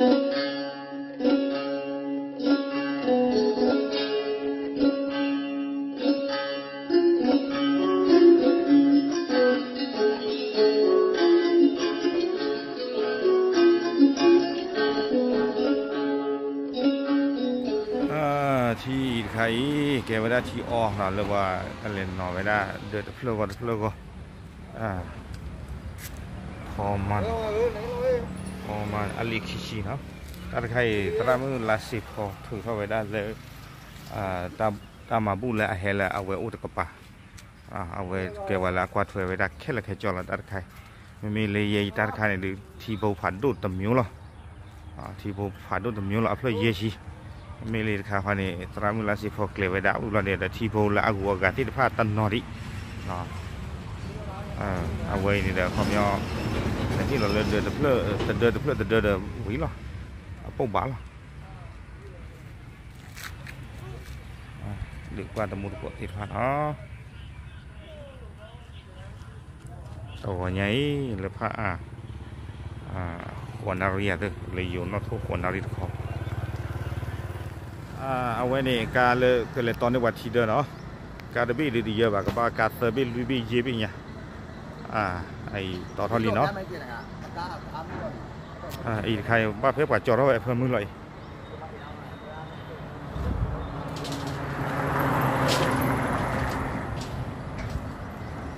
ထံအံၤတခါအံၤ ကဲဝဲဒၣ်ထံအီနီၤ လၢပှၤကလဲၤနီၤဝဲဒၣ် ဒၢးတဖျၢၣ်ဂီၤတဖျၢၣ်ဂီၤ, ဖီမါ, ဖီမါအလံာ်ခံဆံနီၤ, တၢ်တခါအံၤ သရၣ်မုၣ်လါစ့ဖီထုးထီၣ်ဝဲဒၣ်လၢ တၢ်မၤဘူၣ်လၢအဟဲလၢအဝဲအိၣ်တကပၤ, အဝဲကဲဝဲလၢအကွၢ်ထွဲဝဲဒၣ်ခဲလၢာ်ခဲဆ့လီၤ တၢ်တခါအံၤ, မ့မ့ၢ်လၢယဲယတၢ်တခါန့ၣ်ဒုး ထံဖိဖးဒိၣ်တမျိုးလီၤ, ထံဖိဖးဒိၣ်တမျိုးလီၤ အဖျၢၣ်ယဲၢ်ဆံ, မ့မ့ၢ်လၢတခါခီန့ၣ် သရၣ်မုၣ်လါစ့ဖီကျဲၤဝဲဒၣ်အုၣ်လီၤန့ၣ်ဒီး ထံဖိလၢအဂုၤအဂၤသ့ၣ်တဖၣ်တနီၤဒံး အဝဲအံၤန့ၣ်ဒီး ခီပညီ လဲၤဟ့ၣ်လီၤလၢဒၢးတဖျၢၣ် တဒၢးတဖျၢၣ်တဒၢးဒီးဝံၤလီၤ, အပိာ်ဘၣ်လီၤ, ဒုးကွၢ်တမူတကိးသ့ၣ်တဖၣ်နီၤ, တဂီၤညါအံၤ လၢဖးအါ ဃိးနၣ်ရံၣ်အသး လၢယိၤနီၣ်ထိၣ်ဃိးနၣ်ရံၣ်တခီ အဝဲန့ၣ် ကါလၢကလဲၤတီန့ၢ်ပှၤထံဒၢနီၤ, ကါတဘ့ၣ်ဒုးတယၢဘၣ် ကဘၣ်ကါသၢဘ့ၣ်လွံၢ်ဘ့ၣ်ယဲၢ်ဘ့ၣ်ညါ, အံၤတီထီၣ်လံနီၤ, အံၤတခါ ဘၣ်ဖဲပှၤကၠီထီၣ်ဝဲအဖၢမုၢ်လီၤအံၤ တီထီ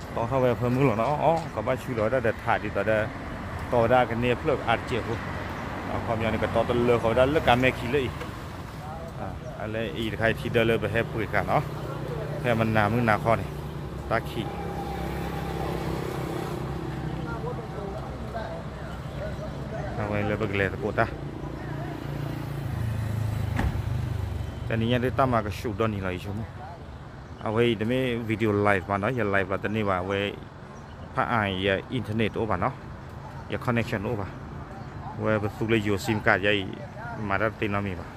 ၣ်ဝဲအဖၢမုၢ်လီၤနီၤ, အီ ကဘၣ်ဆူလီၤဝဲဒၣ်ဒီးထးဒ်သိးဒီး တီဝဲဒၣ်ကန့ၢ်အဖျၢၣ်အါတစဲးဖိ, အခီပညီန့ၣ် ကတီတလၢဃီၤဝဲဒၣ်လၢကါမဲာ်ခံလၢအံၤ, လၢအံၤတခါအံၤထံဒၢလၢပဟဲပှ့ၤဃာ်နီၤ, ဖဲမနၤမုၢ်နၤခီန့ၣ် တၢ်ခံး အဝဲလၢပကလဲၤသကိးတၢ် တနံၤညါဒ်တၢ်မၤကဆူးဒီနံၤလီၤ ယဆိကမိၣ်, အဝဲအံၤတမ့ၢ် video live ဘၣ်နီၤ, ယ live လီၤတန့ၢ်ဘၣ် အဝဲ ဖးအါ ယ internet တအိၣ်ဘၣ်နီၤ, ယ connection တအိၣ်ဘၣ်, အဝဲပသူလၢယိၤ sim card ယၤအံၤ မၤတၢ်တသ့နီတမံၤဘၣ်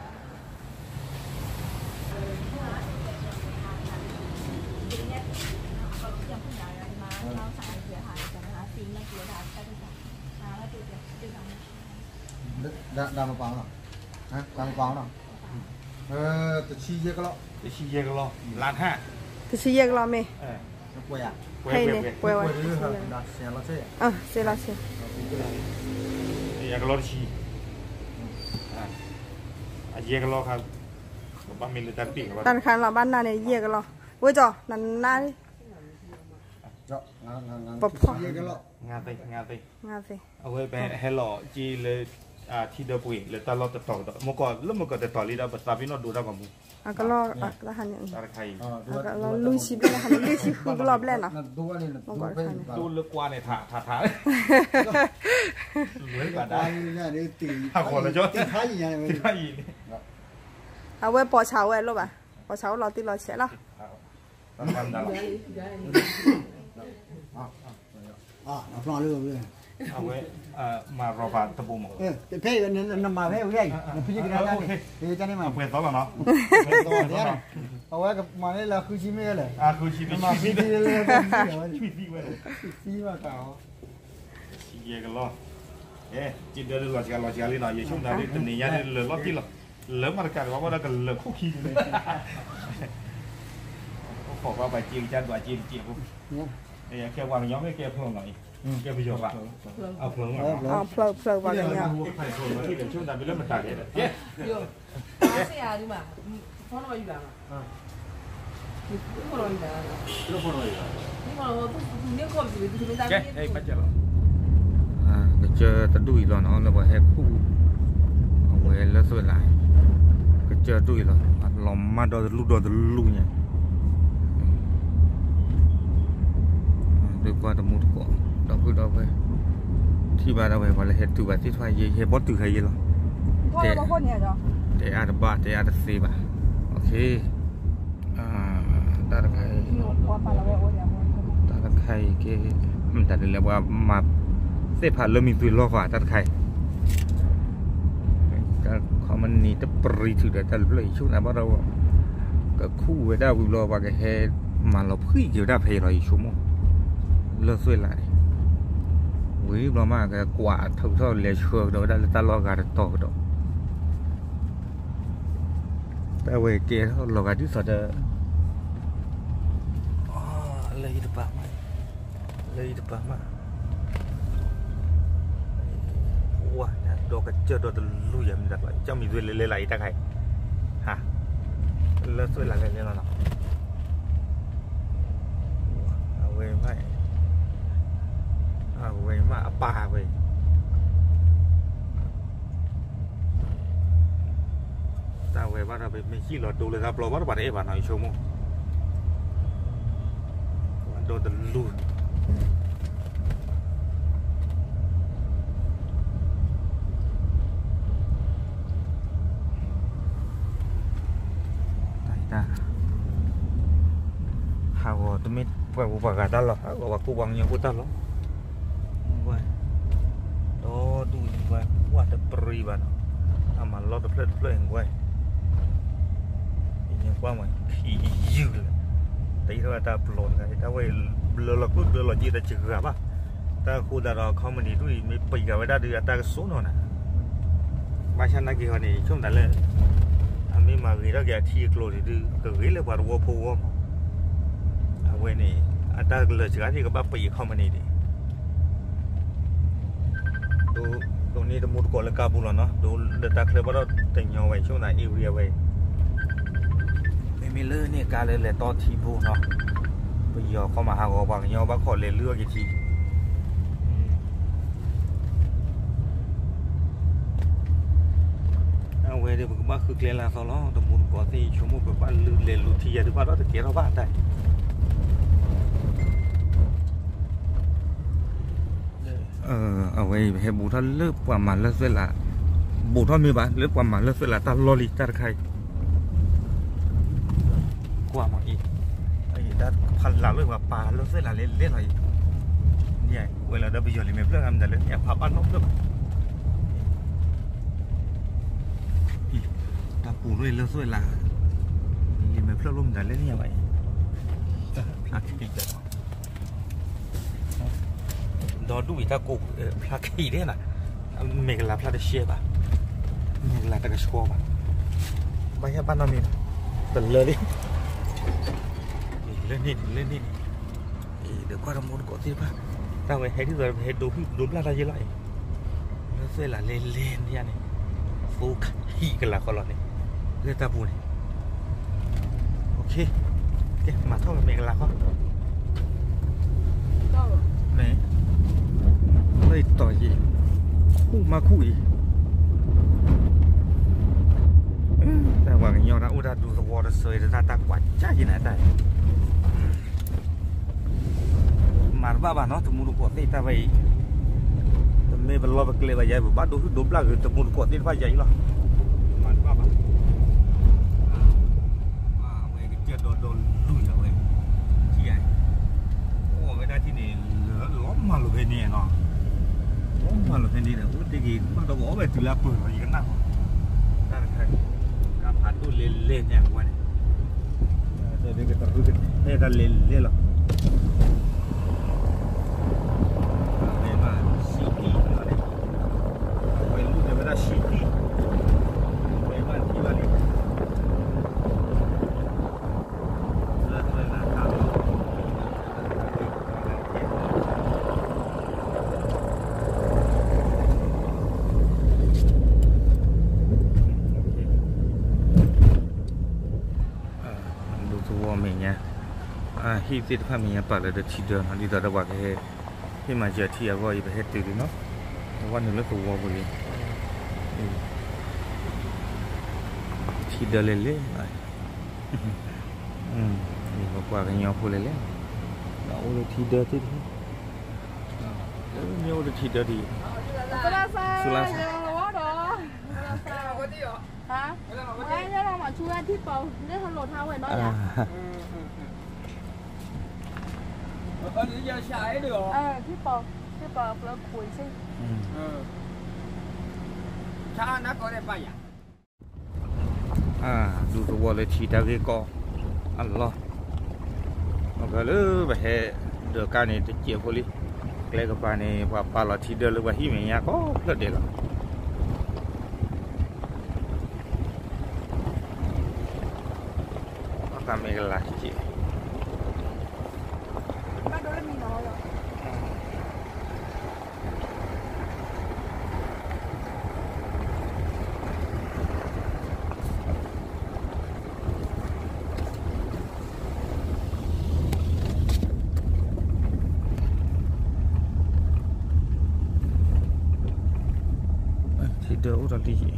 ဒါမပာ်အောင်နော်, ဟမ်, ဒါမပာ်အောင်နော်, အဲ, တစ်ဆံယဲကလီၢ်, တစ်ဆံယဲကလီၢ်, လါထၣ်, တစ်ဆံယဲကလီၢ်မ့ၢ်, ပှဲၤဧါ, ဖဲအံၤန့ၣ် ပှဲၤဝဲ, ဆံးလီၤဆံး, ယဲကလီၢ်တဆံ, အယဲကလီၢ်ခါ, ဘၣ်မ့ၢ်လၢတၢ်တပ့ၢ်, တၢ်တခါလီၤဘၣ်နၢ်န့ၣ် ယဲကလီၢ်, ဝဲကၠီၤ နနၢ်, ပဖီ, ငါးသိန်း, ငါးသိန်း, ငါးသိန်း, အဝဲပဟဲလီၤက့ၤလၢ ထံဒၢပှ့ၤ လၢတၢ်လီၢ်တတီၤကဒီး မ့ၢ်ကီးလၢမ့ၢ်ကီးတတီၤလံဒီး ပသးပ့ၤနီၣ်ဒိတၢ်ဂီၤမူ, အကလီၢ်, တၢ်ဟးန့ၣ်, အကလီၢ်လွံၢ်ဆံဘျဲၣ် လွံၢ်ဆံဃုကလီၢ်ဘျဲၣ်နီၤ, ဒိလၢကွၢ်န့ၣ် ထးထးထး, အဝဲပိာ်ဆၣ်ဝဲလိၣ်ဘၣ်, ပိာ်ဆၣ်အိၣ်လီၤတံၢ်လီၤဆဲးလီၤ. အဝဲ, မၤရီၢ်ဘၣ်တဘိမး, ဖဲ, နမၤဖဲဝဲ, နဖံကဒါ, တၢ်န့ၣ်မး, ပှဲၤသီလီၤနီၤ, အဝဲကမၤန့ၢ်လၢဃုဆံမ့ၢ်လဲၣ်, ဃုဆံ, နမၤဖံလၢ, သံဘၣ်က, ဆံယဲကလီၢ်, က့ဒၢလၢလီၤစှၤလီၤစှၤလံနီၤ, ယဆိကမိၣ်တနံၤညါဒ်လၢာ်လီၤတံၢ်လီၤ, လၢမၤတကးတဘၣ်ဘၣ်ဒီးကလၢာ်ခိၣ်ခံန့ၣ်, အိၣ်ခိးဘၣ်ပှၤစ့ကစၢ်ဒွးစ့တစဲးဖိ, ခဲပှၤကညီမ့ၢ်ကဲဖျိးနီၤအံၤ, ကဲပယီၤဘၣ်, အဖျိး, ဖျိးပှၤကညီ, ဆိကမိၣ်တၢ်ဘၣ်လၢမတၤလဲၣ်, ကဲ, ကဲ, ကစၢၢ်တဒူၣ်အံၤလီၤနီၤ လၢပှၤဟဲခူၣ်, အဝဲလၢသွဲၣ်လး, ကစၢၢ်တဒူၣ်အံၤလီၤ, လီၤမၢ်ဒီတလူၢ်ဒီတလူၢ်ညါ ဒုးကွၢ်တမူတကိး, ဒီပုၢ်ဒီဝဲၢ်, ထံၣ်ဘၣ်ဒၣ်ဝဲ ပှၤလၢဟဲတုၤဘၣ်သ့ၣ်တဖၣ် ယဟဲဘီတုၤခဲအံၤလီၤ, တဲအါတဘၣ် တဲအါတသ့ဘၣ်, တၢ်တခါအံၤ, တၢ်တခါအံၤကဲ, မတၤဒ်လဲၣ် ပှၤမၤသ့ၣ်ဖးလၢမံၤသွံးလီၢ်ဃီ တၢ်တခါအံၤ ခီမနံၤတပရံၤထုးဒီးတၢ်လၢဖျၢၣ်အံၤ ဆိကမိၣ်တၢ်ဘၣ်ဒီး, ကခူၣ်ဝဲဒၣ်ဝံၤဘျီ ပှၤကဟဲမၤလီၤဖှံက့ၤဝဲဒၣ်ဖဲအံၤလီၤ ယဆိကမိၣ်, လၢသွဲၣ်လးန့ၣ်, ဝံၤဘျီမး ကကွၢ်ထုးထီၣ်လဲၤဆှၢကဒီးဝဲဒၣ်လၢတၢ်လီၢ်ဂၤတတီၤကဒီး, တၢ်ဝဲကဲထီၣ်လီၤဂာ်ဒ်သိးဒီး, လၢအံၤတပၤမး, လၢအံၤတပၤမး, ဝါ ဒီးကစၢၢ်ဒီးတလူၤယၤမ့ၢ်တၢ်ကျီ ကၠီမံၤသွဲလဲၤလဲၤလၢအံၤတၢ်ခါအံၤ, ဟါ, လၢသွဲၣ်လၢ်လဲၤလဲၤလီၤနီၤ, အဝဲမး အဝဲမးအပၢ်ဝဲ, တၢ်ဝဲဘၣ်ဒီး ပမ့ၢ်ဟံၣ်လီၤဒိလၢတၢ်ပျီဘၣ်တပၤတအဲၣ်ဘၣ်နီၤ ယဆိကမိၣ်, ဒီးတလူၤ တၢ် ဟးဂီၤတမ့ၢ်ပှၤဂုၤပှၤဂၤတၢ်လီၢ် ဟးဂီၤပှၤကူပှၤကညီဖိတၢ်လီၢ်, ဒီဒူၣ်အံၤ ကွၢ်တပြံဘၣ်နီၤ, အမၤလီၢ်တဖျၢၣ်တဖျၢၣ်အံၤကွၢ်, ယကွၢ်မးခံယုၢ်လၢ, တအံၤထီၣ်တၢ်ပျီတဂၤ တၢ်ဝဲအံၤ ဘျၢလီၤကျိၣ်ဘျၢလီၤစ့တၢ်စှၤဘၣ်, တၢ်အဃိသတးဒီး company ဒူၣ်အံၤ မ့ၢ်ပံးကၤဝဲဒၣ်ဒီးအတၢ်ကစီၣ်နီၤနၤ ဘၣ်ဆၣ်နာ်က့ၤဟီန့ၣ် ဆိကမိၣ်တၢ်လၢ အမ့ၢ်မၤဂ့ၤထီၣ်က့ၤအထံအကျိၤန့ၣ်ဒုး ကဂ့ၤလၢပှၤတဝီဖိဂီၢ်မး, အဝဲန့ၣ် အတၢ်ကလၢၤစှၤန့ၣ်ကဘၣ်ပံးအ company န့ၣ်, ဒိးန့ၢ်တမူတကိးလၢကါပူၤလီၤနီၤ, ဒိးလၢတၢ်ချၢဘၣ်ဒီးတညီဝဲ ဆိကမိၣ်တၢ် area ဝဲ မ့မ့ၢ်လၢန့ၣ်ကါလၢလဲၤတီထံဖိနီၤ, ပယီၤခီမၤဟးဂီၤပှၤကညီဘၣ်ခီလဲၤလုၢ်အီၣ်က့ၤထံ, အဝဲဒီးပကဘၣ်ဃုကျဲလၢအသီလီၤ, တမူတကိးသ့ၣ်ဆိကမိၣ်ပဘၣ်လုၢ်လဲၤလူၤထံယၤဒုးဘၣ်ဒီးတကဲထီၣ်ဘၣ်တၢ် အဝဲအံၤ ပဟဲဘူးထီၣ်လၢပှၤမၤလၢသွဲၣ်လး, ဘူးထီၣ်မ့ၢ်ဘၣ် လၢပှၤမၤလၢသွဲၣ်လးတၢ်လီၢ်လံတၢ်တခါအံၤ, ကွၢ်မးအံၤ, တၢ်ဖးလးလီၤပှၤပာ်လၢသွဲၣ်လးလဲၤလဲၤလီၤအံၤ, န့ၣ်ဝဲလီၤဒီးပယီၤလံာ်မဲာ်ဖျၢၣ်ဂၤမတၤလၢန့ၣ်အဖးဘၣ်နီတဖျၢၣ်ဘၣ်, တၢ်ပူၤလီၤအံၤလၢသွဲၣ်လး, လံာ်မဲာ်ဖျၢၣ်လိၣ်မတၤလၢန့ၣ်ဘၣ်အံၤ, ဖျါခံ ဒီဒူၣ်အံၤတၢ်ကိးဖျါခံဒဲးနၤ, မဲာ်ကလၤဖျါတရှဲဘၣ်, မဲာ်ကလၤတကဆှီဘၣ်, ဘၣ်ယဲဘၣ်နီတမံၤ, တလၢလံ, လၢန့ၣ်န့ၣ် လၢန့ၣ်န့ၣ်, ဒီးကွၢ်တမူတကိးသ့ၣ်တဖၣ်, တၢ်ဝဲဟဲဒ်သိးပဟဲဒိဟံၣ်ဒိဘျၣ်တၢ်ယဲလီၤအံၤ, လၢသွဲၣ်လးလဲၤလဲၤန့ၣ်န့ၣ်, သိခဟံၣ်ကလၤဃီလီၤန့ၣ်, လၢတၢ်ပူၤန့ၣ် ကဲ မၤထီၣ်မဲာ်ကလၤခီ, မ့ၢ် လၢတီၤယံၤ ခူၣ်မးခူၣ်အံၤ, တၢ်ပှၤကညီတၢ်အိၣ်တၢ်ဒူသဝီတစၢၤတၢ် တၢ်ကွၢ်ကၢ်ယံၤနၤတၢ် မၤတဘၣ်ဘၣ်နီၤ တမူတကိးသ့ၣ်တဖၣ်အံၤ, တမ့ၢ်ပလီၢ်ပကျဲဘၣ်ယၤ ပဘၣ်ဒိဟုၣ်ဒိဘျၣ်ဂ့ၤတမူတကိးသ့ၣ်တဖၣ်ယၤအံၤလီၤ, မၤတဘၣ်ဘၣ်, အဝဲကစၢၢ်ဒီဒီလူၢ်ယၤဝဲ, ထံၣ်ယၤ, အိၣ်ဝဲဒၣ်ထံၣ်န့ၣ် လၢလီၤမၤလိာ်ဖဲန့ၣ်နီၤ, လီၤမၤလိာ်ဖဲန့ၣ်ဒီး အိၣ်တ့ၢ်က့ၤဘၣ်ဒီးကအီၣ်ဝဲတုၤလၢအပၢၢ်လီၤ ယကနၣ်မး, တၢ်တခါ, တၢ်ဖးဒိၣ်လဲၤလဲၤညါကွၢ်န့ၣ် ဟဲတၢ်လဲၤလဲၤလီၤ, အဝဲမ့ၢ် city န့ၣ်, အဝဲလူၤန့ၣ်ဝဲဒၣ် city, အဝဲမ့ၢ်ထံၣ်ဘၣ်န့ၣ်, လၢတၢ်လၢတၢ်လီၢ် ဒူသဝီမဲာ်ညါ, ဟံၣ်သ့ၣ်တဖၣ်မဲာ်ညါပာ်လၢဒီးထံဒၢနီၤ, ဒ်သိးဒီးပှၤကဟဲ, ဟ့ၣ်မၤစၢၤထံအဂီၢ်အံၤ ပဟဲတုၤလံနီၤ, အဝဲနုာ်လၢသဝီပူၤလံ, ထံဒၢလဲၤလဲၤ, ပှၤကညီဖိလဲၤလဲၤ, အိၣ်လၢထံဒၢသ့ၣ်တဖၣ်, မ့ၢ်အိၣ်လၢထံဒၢဒ်အံၤ, ဆူလါဆါ ဟါ, မ့ၢ်လီၤမၤဆူဝဲထံပီၤ လၢဟလိာ်ထါဝဲနီၤယၤ, ထံပီၤ, ထံပီၤဖျၢခိၣ်ဆ့, ဆါနါကီးဒဲးပၢ်ယၤ, ဒူသဝီလၢထံတၢ်ဂ့ၢ်ကီ, အလီၢ်, အကလၢပဟဲ, ဒၢးကါန့ၣ်တစဲးဖိလံ, ကျဲကပၤန့ၣ် ပှၤပာ်လီၤထံဒၢလၢပှၤဟံၣ်မဲာ်ညါကိးဖျၢၣ်ဒဲးလီၤ. ဘၣ်ဃးမ့ၢ်ကလၤက့ၤ ထံဒၢအိၣ်ဒီးလံ,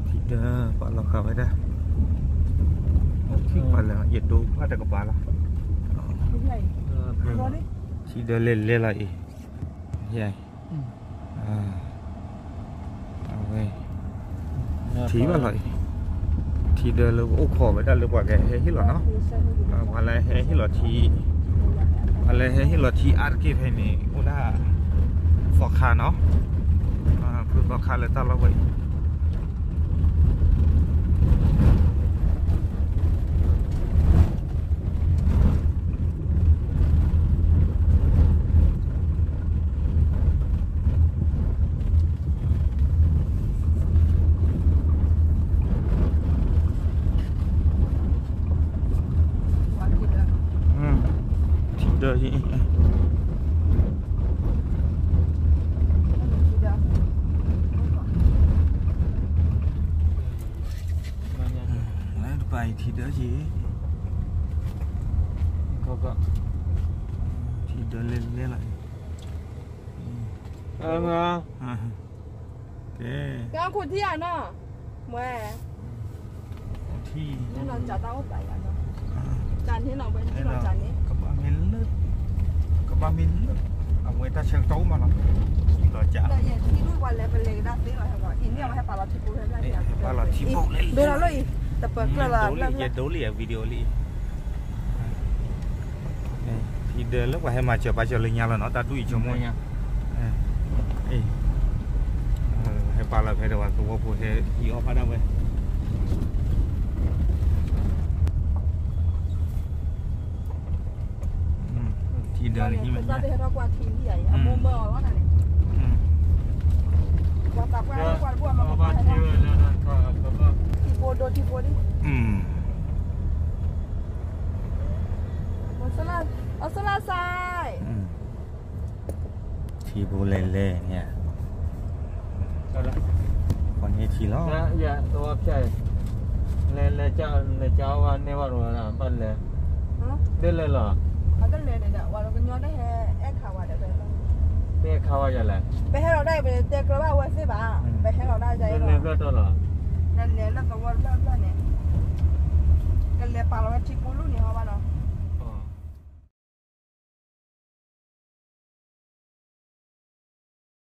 ထံဒၢပာ်လီၤဃာ်ဝဲဒၣ်, အိၣ်ထံပာ်လၢယဒိဘၣ်တကပၤလီၤ, ထံဒၢလဲၤလဲၤလီၤအံၤ, အဝဲ ထံဘၣ်လီၤအံၤ, ထံဒၢလၢအိၣ်ခိးဝဲဒၣ်လၢပှၤကဟဲဟ့ၣ်လီၤနီၤ, ပှၤလၢဟဲဟ့ၣ်လီၤထံ, ပှၤလၢဟဲဟ့ၣ်လီၤထံအါတက့ၢ်ဖဲန့ၣ် အိၣ်ဒၣ်သီခါနီၤ, ဖုသီခါလၢတၢ်လီၢ်ဝဲအံၤ ထံဒၢ, တပၤအံၤထံဒၢက့ၤ, ထံဒၢလဲၤလဲၤလီၤ, ကဲ, ကဲခူၣ်ထံဧါနီၤ, မွဲ, ထံ, ကဘၣ်မ့ၢ်လၢ, ကဘၣ်မ့ၢ်လၢ, အဝဲတၢ်ဆၢကတီၢ်အိၣ်မးလီၤ, လီၤကး, ပာ်လီၤထံဘိလဲၣ်, ဘဲလီၤလၢအံၤ, တပၢၤကျၢၢ်လီၤ, ယဒိလံ video လံ ထံဒၢလၢပှၤဟဲမၤစၢၤပာ်စၢၤလၢညါလီၤနီၤ, တၢ်ဒူၣ်အံၤဆိကမိၣ်ညါ, ဟဲပာ်လီၤဖဲဒီးပှၤသဝီဖိဟဲဟံးအီၣ်ဖးဒၣ်ဝဲ, ထံဒၢန့ၣ်ဟံးမ့ၢ်ညါ, ထံဒိၣ်ထံဖိဒိၣ်, အီစလါစဲး, ထံဖိလဲၤလဲၤန့ၣ်, ပှၤန့ၢ်ထံလီၤ, လဲၤလဲၤ, လဲၤကဝဲန့ၢ်ဝဲ, ဘၣ်လဲၤ, ဒ်လဲၣ်လီၤ, ပအဲၣ်ခးဝဲယၤလဲၣ်, ပဟဲလီၤဒၣ်အံၤ ပတဲကြၢးဘၣ်အဝဲသ့ၣ်ဘၣ်, ပဟဲလီၤဒၣ်ယၤအံၤလီၤ, လဲၤလၢသဝီတဖျၢၣ်တဖျၢၣ်န့ၣ်, ကလဲၤပာ်လီၤဝဲထံပူၤလူၢ်န့ၣ်ဟီဘၣ်နီၤ,